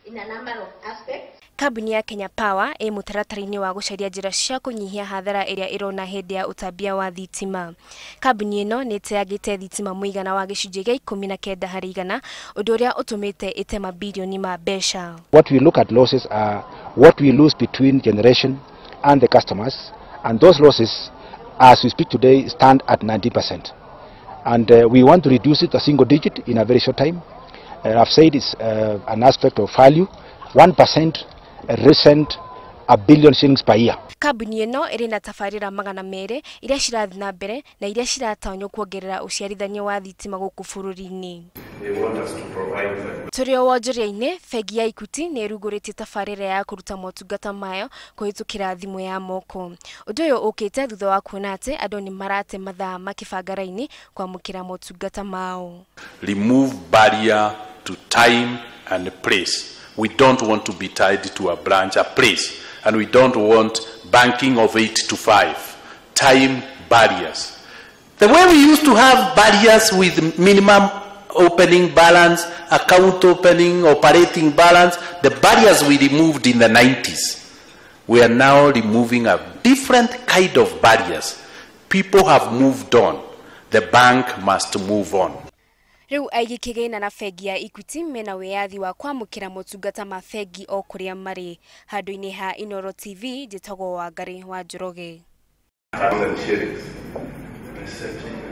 in a number of aspects. Kambuni ya Kenya Power ĩ mũtaratara-inĩ wa gũcaria njĩra cia kũnyihia hathara ĩrĩa ĩrona hĩndĩ ya ũtambia wa thitima. Kambuni ĩno nĩ ĩteangĩte thitima mũigana wa gĩcunjĩ gĩa 19%, ũndũ ũrĩa ũtũmĩte ĩte mabirioni ma mbeca. What we look at losses are what we lose between generation and the customers, and those losses, as we speak today, stand at 90%. And we want to reduce it to a single digit in a very short time. I've said it's an aspect of value, 1% recent 1 billion shillings per year. Kambuni ĩno ĩrĩ na tabarĩra 200 iria cirathiĩ na mbere na iria ciratanywo kuongerera ũciarithania wa thitima gũkũ bũrũri-inĩ. Tũrĩ o wonjoria-inĩ, bengi ya Equity nĩ ĩrugũrĩtie tabarĩra ya kũruta motungata mayo kũhĩtũkĩra thimũ ya moko. Ũndũ ũyũ ũkĩte thutha wa kuona atĩ andũ nĩ marate mathaa makĩbanga raini kwamũkĩra motungata mao. Remove barrier to time and place. We don't want to be tied to a branch, a place, and we don't want banking of 8 to 5. Time barriers. The way we used to have barriers with minimum opening balance, account opening, operating balance, the barriers we removed in the 90s, we are now removing a different kind of barriers. People have moved on. The bank must move on. Rĩu aigi kĩgĩna na bengi ya Equity mena wĩyathi wa kwamũkĩra motungata ma bengi o kũrĩa marĩ. Handũ-inĩ ha Inooro TV, njĩtagwo Wangari wa Njoroge. Thousand shillings. Perception.